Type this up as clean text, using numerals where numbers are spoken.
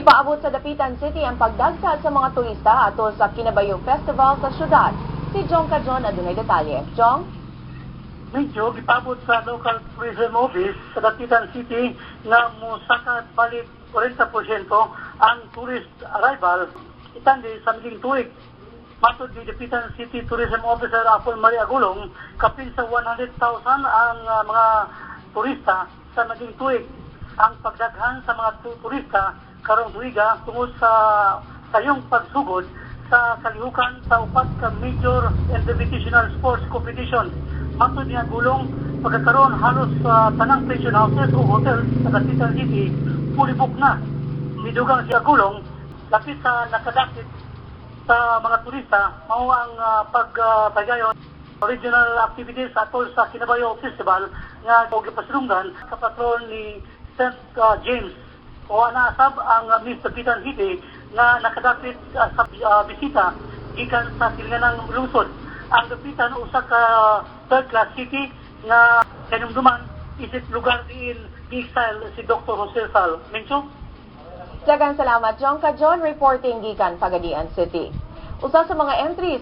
Gipaabot sa Dapitan City ang pagdagsa sa mga turista atol sa Kinabayo Festival sa syudad. Si Jong Cajon adunay detalye. Jong? Medyo gipabot sa local tourism office sa Dapitan City nga mosaka balik 40% ang tourist arrival itandi sa miaging tuig. Matod ni Dapitan City Tourism Officer Apple Maria Gulong, kapin sa 100,000 ang mga turista sa miaging tuig. Ang pagdaghan sa mga turista karong tuiga tungod sa sayong pagsugod sa kalihukan sa upat ka major invitational sports competition. Matod ni Agulong, pagkakaroon halos sa tanang pension houses o hotels sa Dapitan City, fully booked na. Midugang si Agulong, lapit sa nakadakit sa mga turista, mao ang pagpagayon regional activities atol sa Kinabayo Festival nga og gipasilunggan sa patron ni St. James o anaasab ang Miss Dapitan City nga nakadapit sa bisita gikan sa silinganang lungsod. Ang Dapitan usa ka third class city nga kanumduman isip lugar diin gi-exile si Dr. Jose Rizal. Mencho? Daghang salamat, Jong Cajon, reporting gikan Pagadian City. Usa sa mga entries